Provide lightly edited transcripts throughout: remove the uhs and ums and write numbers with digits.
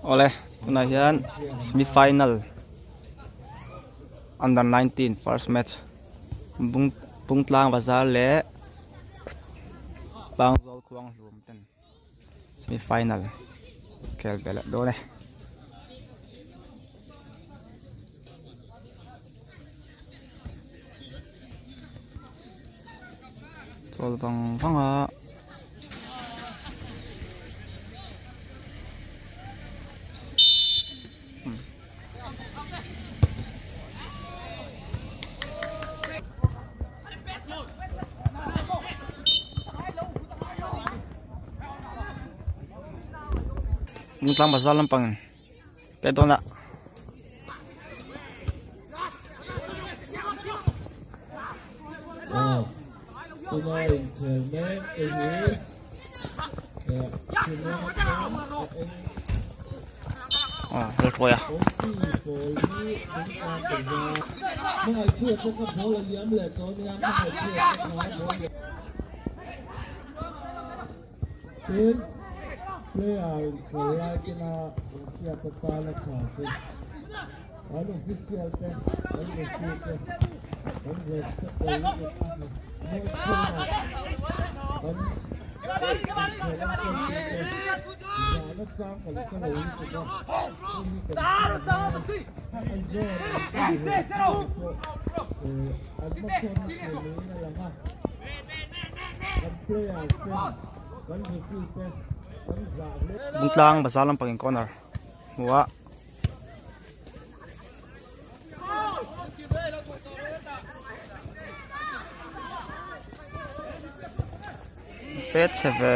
Awle tunah hian semi final under 19 first match bung bungtlang bazar leh pangzawl khuang hlum ten semi final khel ve leh dawn e. Chawl vang vang a. Tlang bazar lampang pe dawn a. Aw Lalhruaia. Tin, player inkhel lai tena inhriat atana tha chu kan official te, kan referee te, kan respecter lutuk a ni. Match chhungah kan inkhel enkawl tute zahna chang kan hre lo lutuk a, hei hi kan hriat a ngai. A zawn an tih hun pawh an hmasawnna tur niin a lang a. Kan player ten kan referee te kan zah hle. Bungtlang bazar lampang in corner hmu a. Pet chhe ve.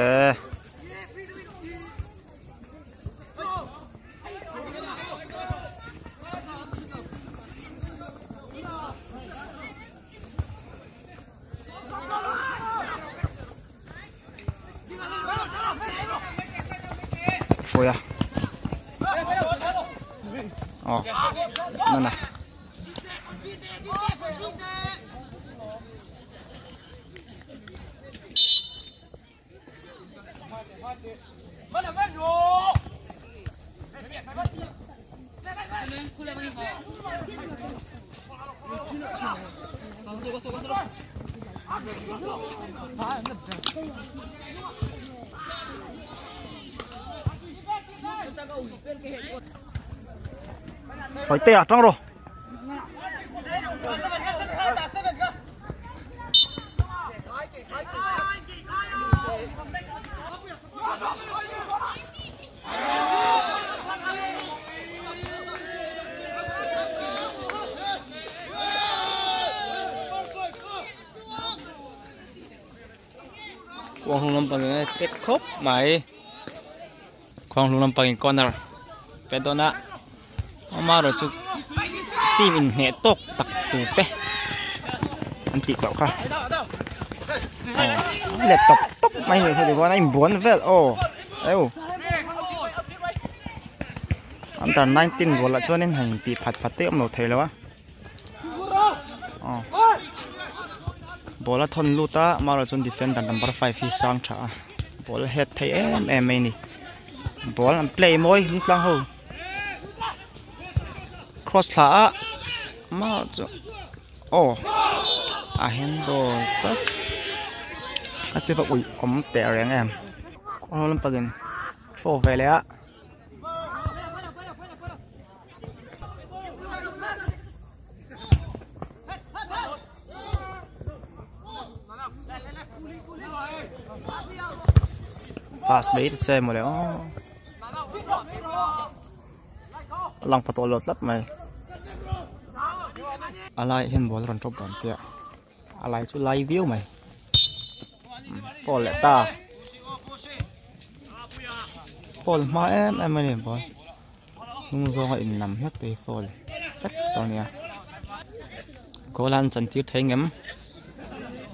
Hruai a aw nana Phải tê à trong rồi. Quang hlum lampang in tek khawp mai Quang hlum lampang in corner pe dawn a amaherawh chu team in hneh tawk tak tur te an tih tawh kha aw let tawp tawp mai ni heti khuan a inbuan vel aw eu under 19 rual ah chuanin hei tih phat phat te awm lo thei lo a. Aw ball a thawn lut a amaherawh chuan defender number 5 hi sang tha a ball a head thei em em mai a ni ball an play mawi hlung tlang ho cross thla a amaherawh chu aw a handball tlat a che va ui awm teh reng em kawng lampang in throw ve leh a. Pass mai ta che mawle aw a lang pha tawh lo tlat mai a lai hian ball a rawn drop dawn tia a lai chu lai viau mai foul leh ta foul hma em em a ni ball. Hnung zawnga in lam hlek te hi foul vek tawh a nia goal an chan tir thei ngem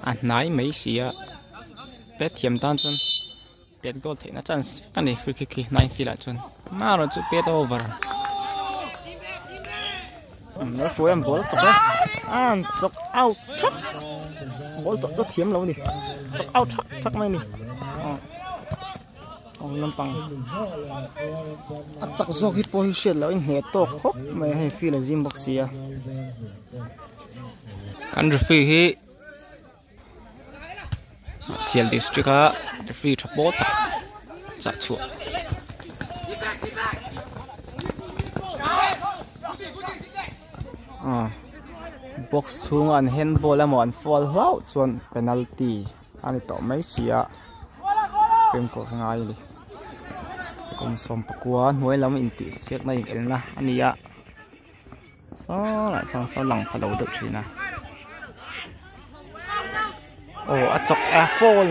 a hnai mai si a pet thiam tan chuan pet goal theihna chance vek a ni free kick hi nine field ah chuan amaherawh chu pet over an hruai an ball chawk a an chawk out thak ball chawk chu thiam lo a ni chawk out thak thak mai a ni. Lampang a chak zawk hi pawh hi hriat loh a inhneh tawk khawp mai a hei field a zim bawk si a kan referee hi Hnahthial district a referee tha pawl tak chah chhuah. Box chhunga an handball emaw an foul hlauh chuan penalty a ni tawh mai si a fimkhur hi ngai a ni kum sawmpakua hnuai lam intihsiakna inelna a ni a saw lah chuan saw lang pha lo deuh thin a aw a chawk a foul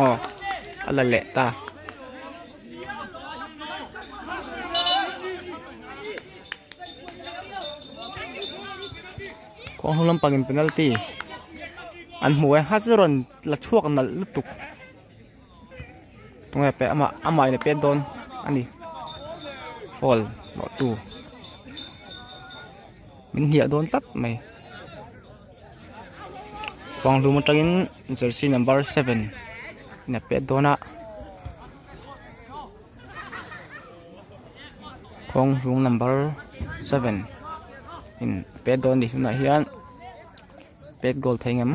aw a la leh ta. Kawng hnung lampangin penalty an hmu e ha chu rawn la chhuak nalh lutuk tunge pe amah amah in a pet dawn a ni foul hlawh tu min hniah dawn tlat mai kawng hlum atangin jersey number 7 in a pet dawn a. Kawng hlung number 7 in pet dawn ni tunah hian pet goal thei ngem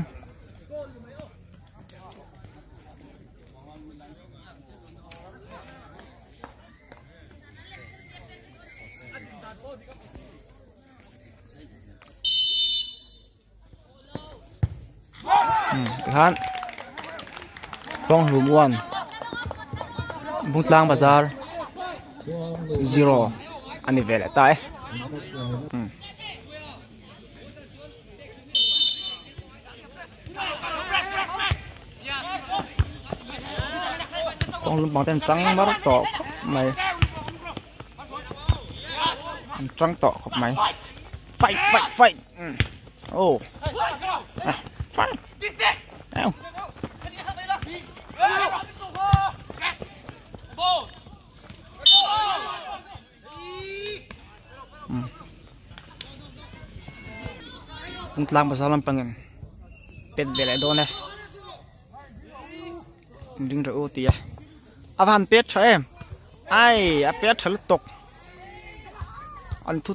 tikhan Kawnghlum 1 Bungtlang Bazar 0 a ni ve leh ta e. Kawnghlum pang te an tang mar tawh khawp mai an tang tawh khawp mai fight fight fight. Oh. À, fight. Ow. Tlang pasal lampangin pet ve leh dawn e ding rawh u ti a a van pet tha em ai a pet tha lutuk an thu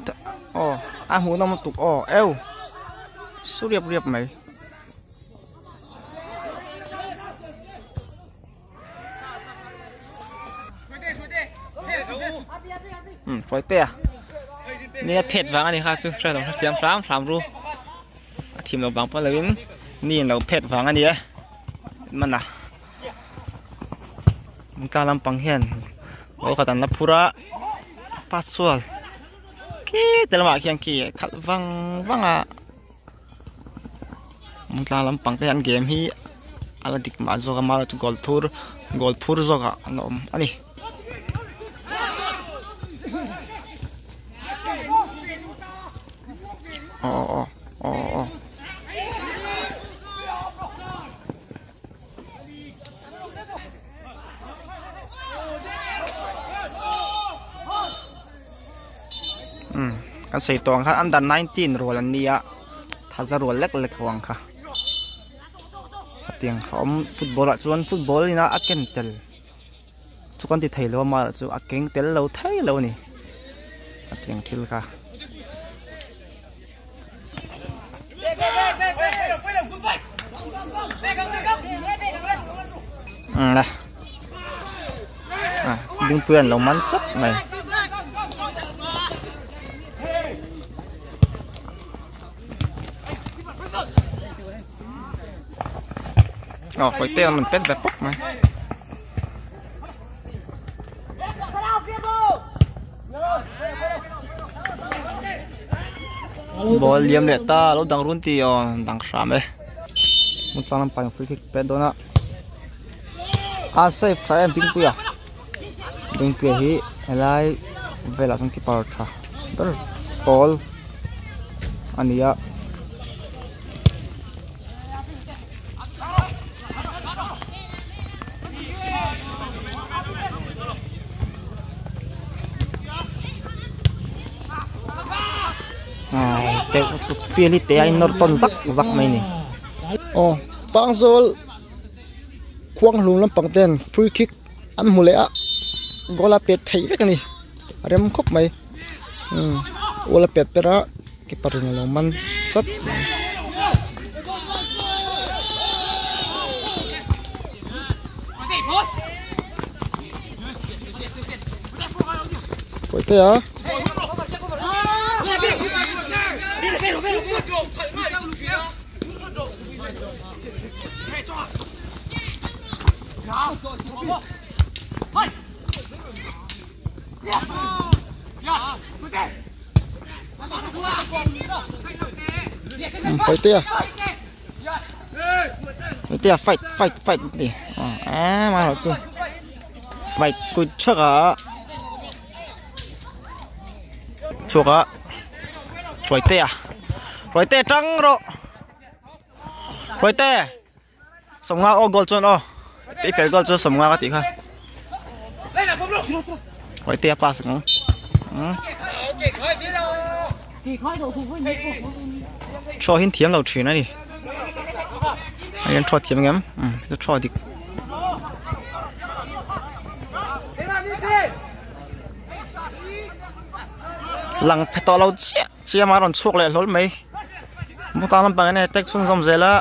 aw a hmuh nawm lutuk aw eu su riap riap mai. Fawi te a ni a phet vang a ni kha chu hre lo hrethiam hram hram ru a thim lo vang pawh lo in ni in lo phet vang a ni e mana tlang lampang hian ball khat an la phur a pasual khi te lamah khian khi khalh vang vang a. Tlang lampang te hian game hi a la dik mah zawk a mahla chu goal thur goal phur zawk ah an awm a ni. Aw aw aw aw. Kan sawi tawh ang khan under 19 rual an nia thaza rual lek lek ho ang kha hetiang kha awm football ah chuan football ina a ken tel chu kan ti thei lo a mahla chu a keng tel lo thei lo a ni hetiang thil kha. Dingpui an lo man chawp mai. Aw hawi te an rawn pet ve pawp mai. Ball liam leh ta lo dang run tih aw dang hram e. Hmun tlang lampang free kick pet dawn a. A safe tha em Dingpuia. Dingpuia hi helai velah chuan keeper tha ber pawl a ni a. Field hi te a in nawr tawn zak zak mai a ni. Aw Pangzawl. Khuang hlum lampang ten free kick an hmu leh a goal a pet theih vek a ni a rem khawp mai umm goal a pet ber a keeper in alo man chat mai. Pawihtea. Pawihtea Pawihtea fight fight fight ti a amaherawh chu fight kut thak a chhuak a Pawihtea Pawihtea tang rawh. Huaite sawmnga aw goal chuan aw i pel goal chu sawmnga ka tih kha Huaite a pass ang Throw hin thiam lo thin a ni a hian throw thiam ngem chu throw dik lang phe tawh lo chiah. Chiam a rawn chhuak leh hlawl mai bawk lampang hian attack chhunzawm zel a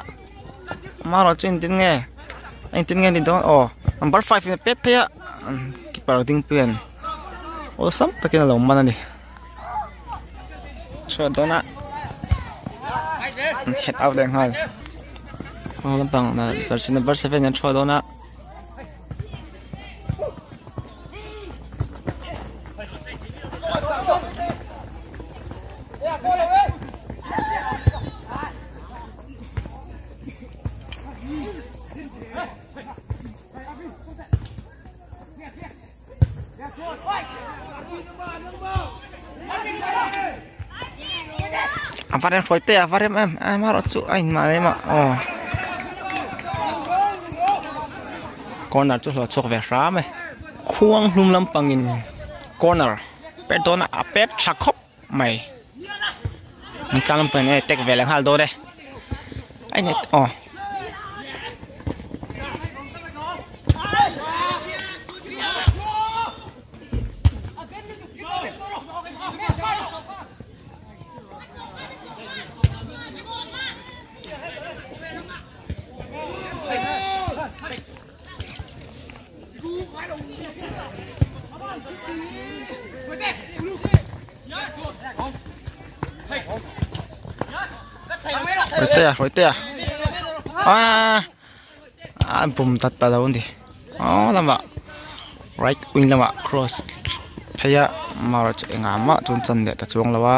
amaherawh chu engtin nge engtin nge ni dawn aw number five in a pet phei a keeper ding pui an awlsam takin a lo man a ni chhuat dawn a head out leh nghal lampang jersey number seven in a chhuat dawn a. A va rem hruai te a va rem em amaherawh chu a inmah lem a aw corner chu hlawh chhuak ve hram e khuang hlum lampangin corner pet dawn a a pet tha khawp mai an tlang lampangin e tek ve leh nghal dawn e a in aw. Hruaitea hruaitea aaa a bum ta ta lo a ni aw lamah right wing lamah cross phei a amaherawhchu chu engah mah chuan chan leh ta chuang lo a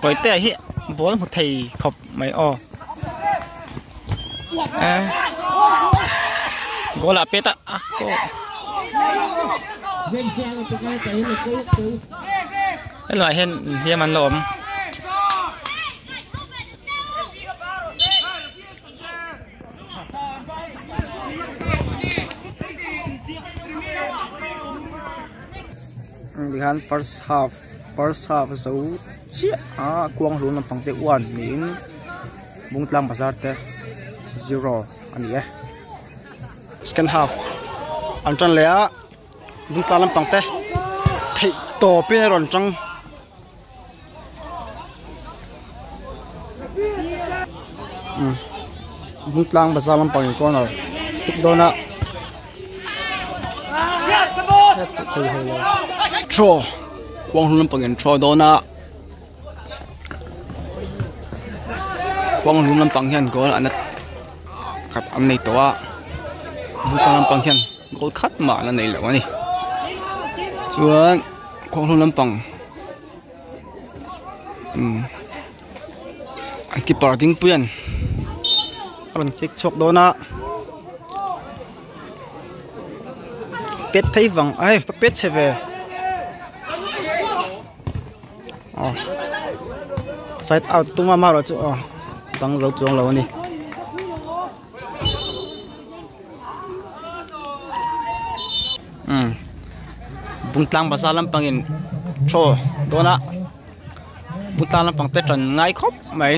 Hruaitea hi ball hmu thei khawp mai aw goal ah pet a a goal helaiah hian hliam an la awm. Tikhan first half first half zo chiah a kuang hlun lampang te one niin Bungtlang bazar te zero a ni e second half an tan leh a Bungtlang lampang te theih tawpin a rawn tang. Bungtlang bazar lampang in corner hluk dawn a throw khuang hlum lampang in throw dawn a khuang hlum lampang hian goal an khat an nei tawh a bungtlang lampang hian goal khat mah an la nei lo a ni chuan khuang hlum lampang. An keeper dingpuia'n a rawn kick chhuak dawn a pet phei vang a hei pet chhe ve aw side out tum a amaherawh chu aw dang zo chuang lo a ni. Bungtlang bazar lampangin chaw dawn a Bungtlang lampang te tan ngai khawp mai.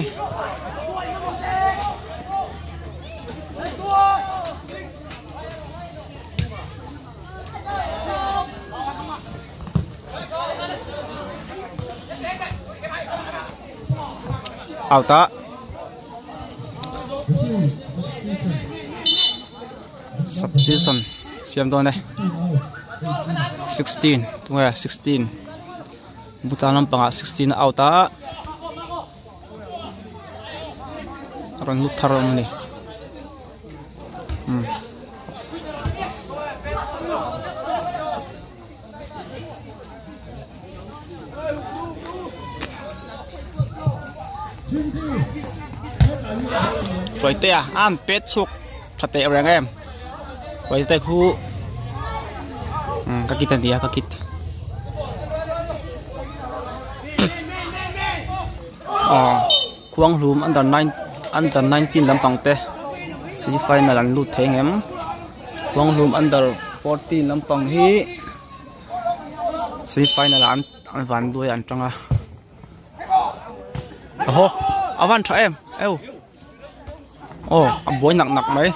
Out a. Substitution siam dawn e. 16 tunge 16 butang lampangah 16 a out a. Rawn lut thar awm a ni. Um. Hruaitea a an pet chhuak tha teh reng em Hruaitea khu ka kit a ni a ka kit aw khuanghlum under nine under nineteen lampang te semi final an lut thei ang em khuanghlum under fourteen lampang hi semi final ah an van duai an tang a aw a van tha em eu aw a buai nak nak mai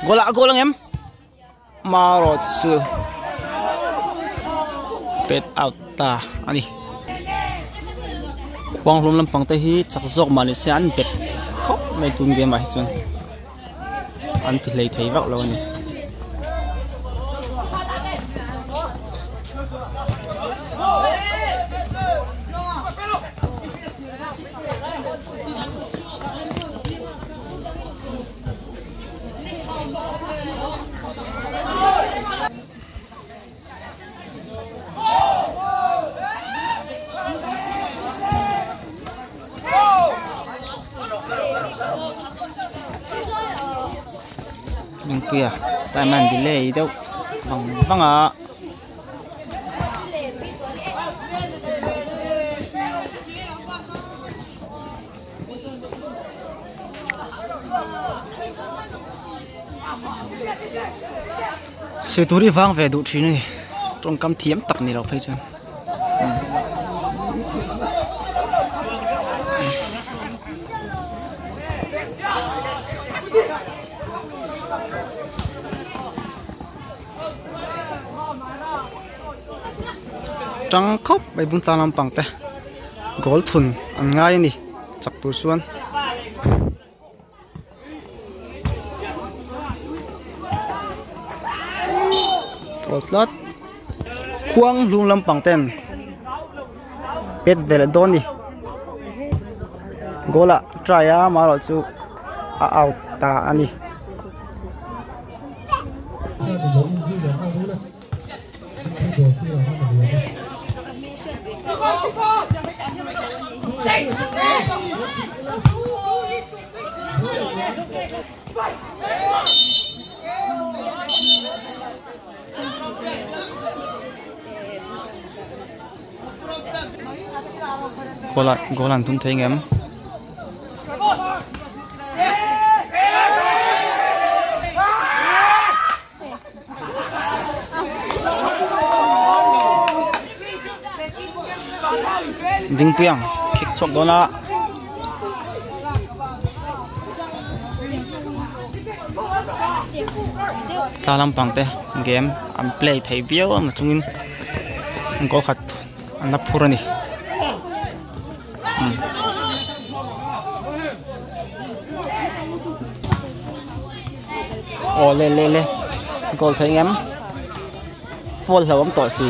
goal ah a goal ang em. Marawh chu pet out ta a ni. Khuanghlum lampang te hi chak zawk mah ni se an bet khawp mai tun game ah hi chuan an ti hlei thei vak lo a ni. Lungpuia time an delay deuh vang vang a. Sawi tur hi vang ve duh thin a ni tawngkam thiam tak ni lo phei chuan tang khawp mai bung tlang lampang te goal thun an ngai a ni chak tur chuan. Aw tlat khuang hlung lampang ten pet ve leh dawn a ni goal ah try a amaherawh chu a out ta a ni. Goal ah goal an tum thei ngem. Dingpuiang khik chhuak dawn a tla lampang te game an play thei viau a chungin goal khat an la phur a ni. Aw le le le goal thei ngem foul hlauh awm tawh si.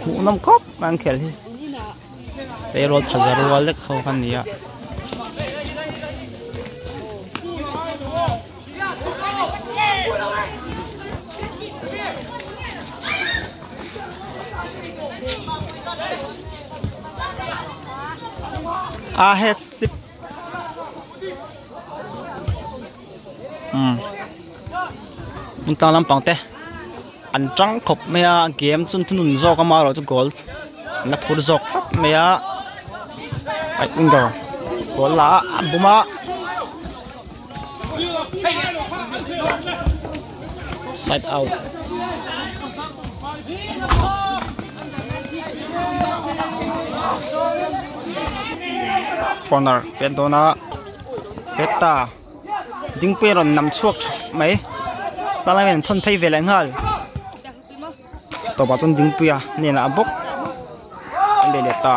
Hmuh nawm khawp mai an khel hi tleirawl thaza rual lek ho kha nia. A head slip um mun tang lampang te an tang khawp mai a game chu an thunun zawk a amaherawh chu goal an la phur zawk tlat mai a ai winger goal la a bum a. Side out. Corner pet dawn a pet ta dingpui a rawn nam chhuak tha mai ta lai hian an thawn phei ve leh nghal. Tawpah chuan Dingpuia hnenah bawk an leh leh ta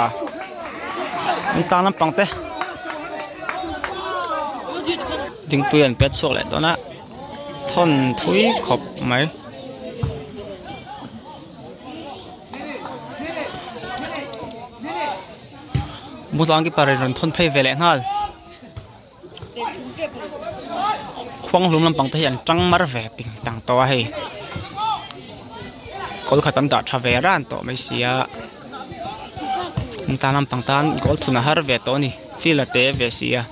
an tan lampang te Dingpuia an pet chhuak leh dawn a thawn thui khawp mai. Butlang keeper in rawn thawn phei ve leh nghal. Khuang hlum lampang te hi an tang mar ve ting tang tawh a hei goal khat an dah tha ve ran tawh mai si a an tan lampang tan goal thun a har ve tawh a ni field a te ve si a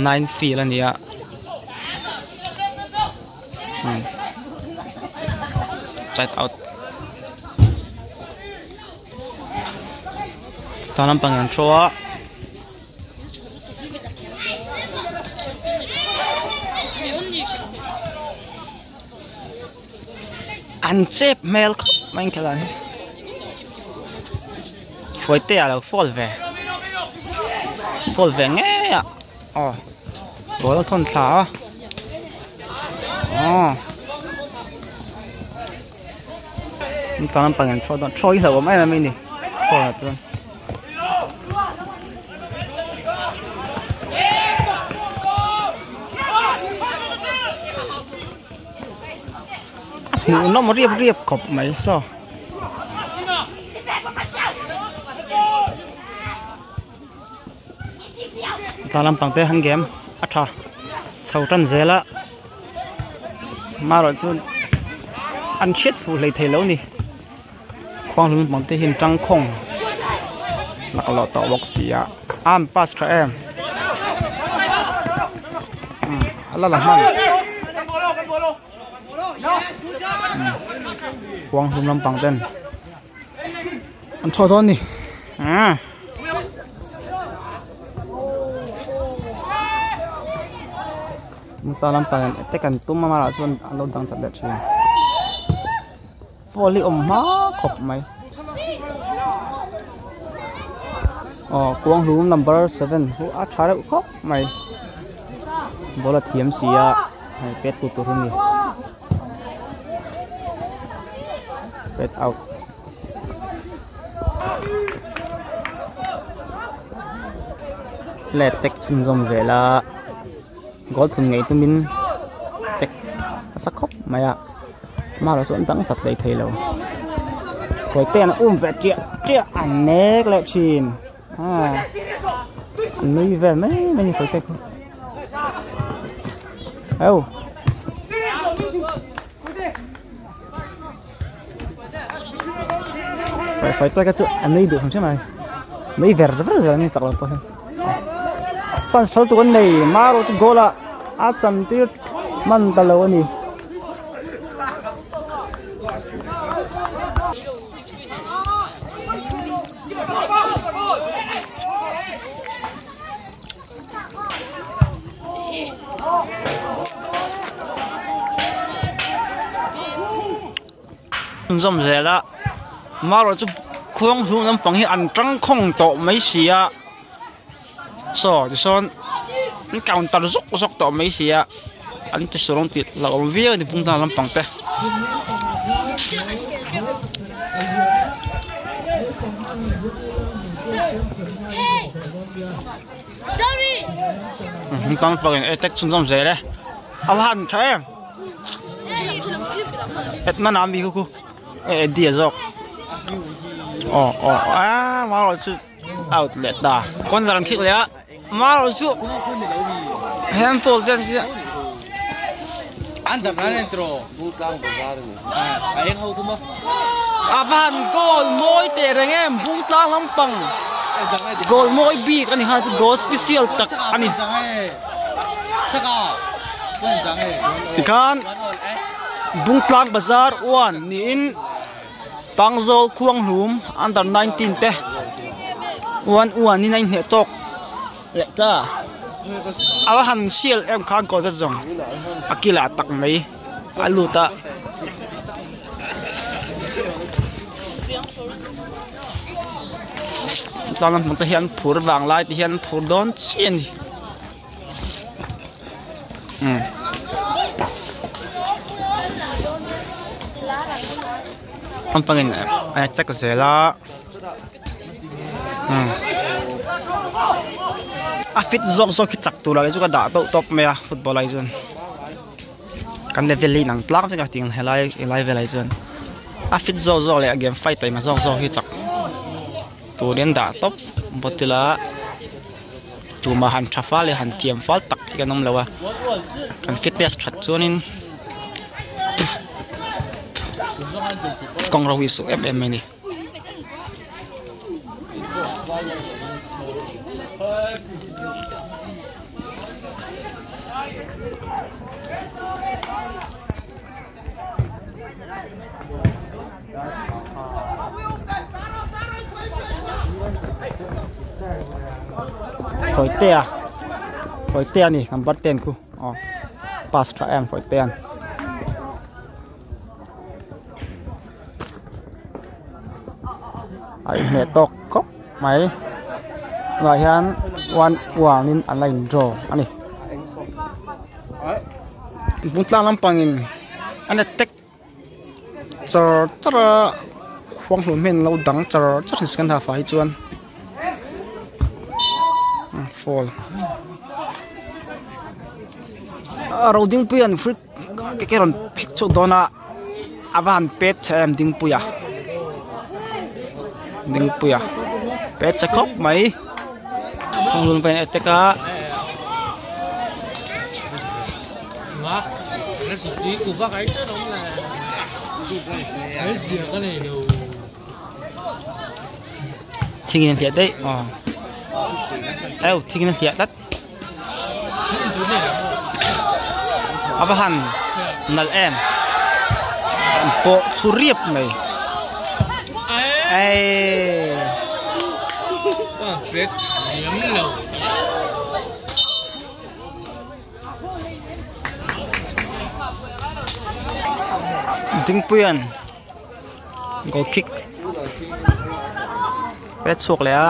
nine field a ni a side out tan lampang an throw a. An chep hmel khawp mai khelh ah hian Hruaite a lo fall ve fall ve ngei a aw ball a thawn thla a aw tah lampang an throw dawn throw hi hlauhawm em em mai a ni throw ah chuan. Hmuh nawm riap riap khawp mai saw. Tah lampang te han game a tha chho tan zel a marawh chu an hriat fuh hlei thei lo a ni. Khuang hlum lampang te hian tangkhawng laklawh tawh bawk si a a an pass tha em a la la hman khuang hlum lampang ten an chhuah dawn a ni ta lampang hian attack an tum a amaherawh chuan an lo dang chat leh thin. Phone hi awm hma khawp mai aw kuanghlum number seven chu a tha reuh khawp mai ball a thiam si a hei pet tu tur hi a ni pet out let tek chhunzawm zel a goal thun ngei tumin tek nasa khawp mai a. Hmar chu an dang chat hlei thei lo khawi te an um ve tiah tiah an nek leh thin ah an nui vel mai mai a ni khawi te khu eu khawi te kha chu an nui duh hrim hrim mai nui ver ver zel an ni chak lo pawh hi chance thal tur an nei marawh chu goal ah a chan tir hman ta lo a ni. Chhunzawm zel a marawh chu khuang hlum lampang hi an tangkhawng tawh mai si a saw tisawn an counter zawk zawk tawh mai si a an ti sual ang tih hlauhawm viau a ni bung tan lampang te. Bung tan lampang in attack chhunzawm zel e a va han tha em. Etna nam bi khu khu e Eddie a zawk aw aw a marawh chu out leh ta corner an thik leh a marawh chu handball te an tia a va han goal mawi teh reng em bungtlang lampang goal mawi bik a ni kha chu goal special tak a ni. Tikhan Bungtlang Bazar 1 niin Pangzawl Khuanghlum under 19 te 1 1 in a inhneh tawk leh ta. A va han sial em kha goal zet zawng a kilah tak mai a lut a. Tlang lam te hian phur vang lai te hian phur dawn chiah a ni. Lampangin a check zel a umm a fit zawk zawk hi chak tur ah chu ka dah tawp tawp mai a football ah hi chuan kan level hi inang tlang vek a tiang helai helai velah hi chuan a fit zawk zawk leh a game fight taima zawk zawk hi chak turin dah tawp bottle a tumah han tha fal leh han thiam fal tak hi kan awm lo a kan fitness that chuanin kawng ro hi suh em em mai a ni. Fawitea Fawitea a ni number ten khu aw pass tha em Fawitea a inhmeh tawk khawp mai tunah hian one one in an la in draw a ni bungtlang lampangin an attack char char a khuang hlum hian an lo dang char char a second half ah hi chuan foul a ro dingpui an free ke rawn phik chhuak dawn a a va han pet chhe em dingpuia dingpuia pet chhe khawp mai kawng lung pawhin a attack a. Thingin a hliah daih aw eu thingin a hliah tlat. A va han nalh em an pawh thlu riap mai ei Dingpuia'n goal kick pet chhuak leh a.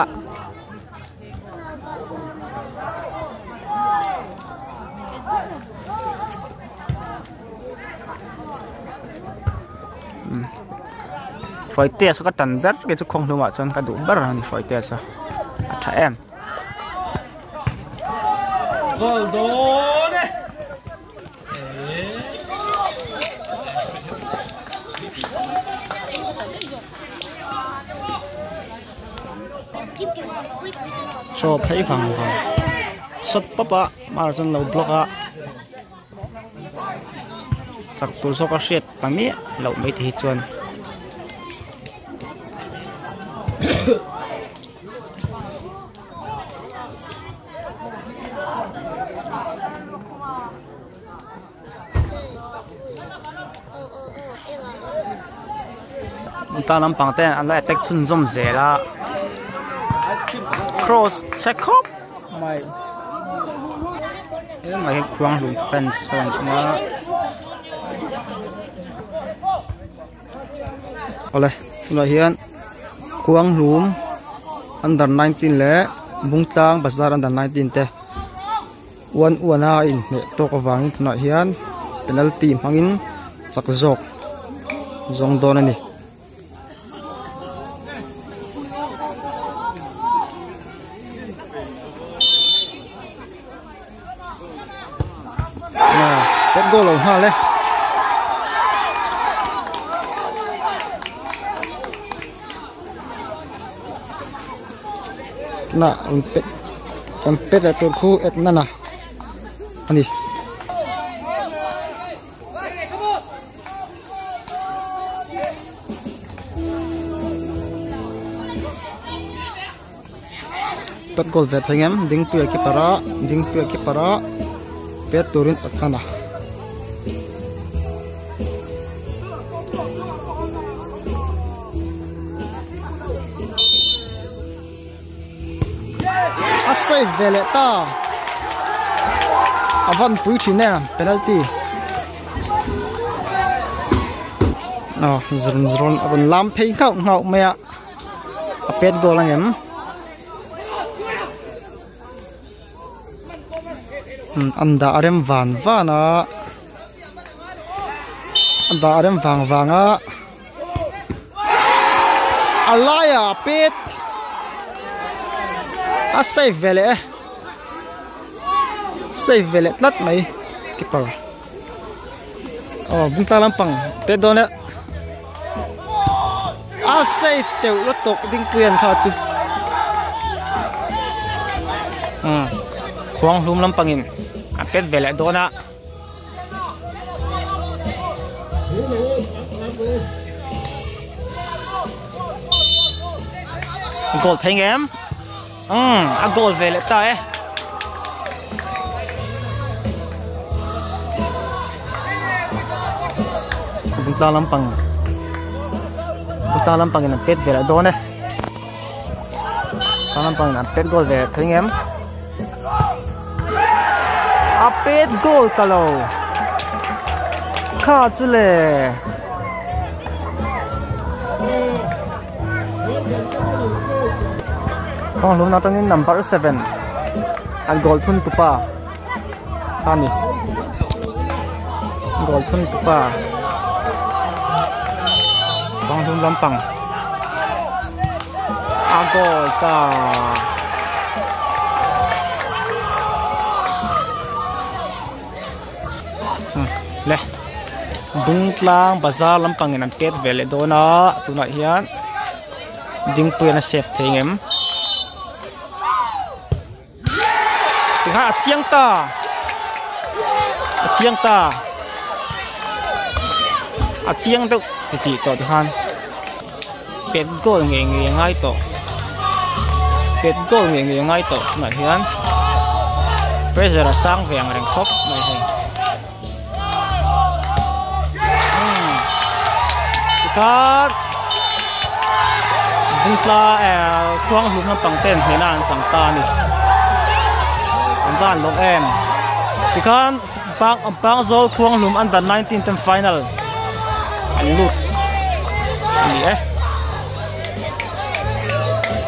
Hruaitea saw ka tan ber kei chu khawnghnu ah chuan ka duh ber a ni Hruaitea saw a tha em. Chaw phei vang vang sawt pawp a mar chuan lo block a chak tur zawk a hriat ta miah loh mai te hi chuan. Ta lampang te an la attack chhunzawm zel a cross chhe khawp mai hengah hian khuang hlum fans a rawn awm a awle tunah hian khuang hlum under 19 leh Bungtlang bazar under 19 te. Uan uan a inhneh tawk avangin tunah hian penalty hmangin chak zawk zawng dawn a ni. Pet goal lo nghal e. Tunah an pet an pet leh tur khu et nana a ni. Pet goal ve thei ngem dingpuia keeper a dingpuia keeper a pet turin a tan a. A save ve leh ta a van pui thin em penalty aw zrun zrun a rawn lam phei nghauh nghauh mai a a pet goal ang em an dah a rem van van a an dah a rem vang vang a. A laiah a pet a save ve leh e save ve leh tlat mai keeper aw bungtlang lampang pet dawn e a save teuh lutuk dingpui an kha chu umm khuang hlum lampangin a pet ve leh dawn a. Goal thei ngem umm a goal ve leh ta e Bungtlang lampang Bungtlang lampang in an pet ve leh dawn e Bungtlang lampang in an pet goal ve thei ngem. A pet goal ta lo kha chu le. Thawng hlum atangin number 7 an goal thun tupa kha ni goal thun tupa thawng hlum lampang a goal ta. Le Bungtlang bazar lampangin an pet ve leh dawn a tunah hian dingpuiin a save thei ngem tikhan a chiang ta a chiang ta a chiang deuh titih tawh tikhan. Pet goal ngei ngei a ngai tawh pet goal ngei ngei a ngai tawh tunah hian pressure a sang ve ang reng khawp mai hei umm tikhan bungtla eh khuang hlum lampang ten hnena an chang ta a ni an va han lawm em tikhan bang bangzawl khuang hlum under 19 ten final. An lut a ni e.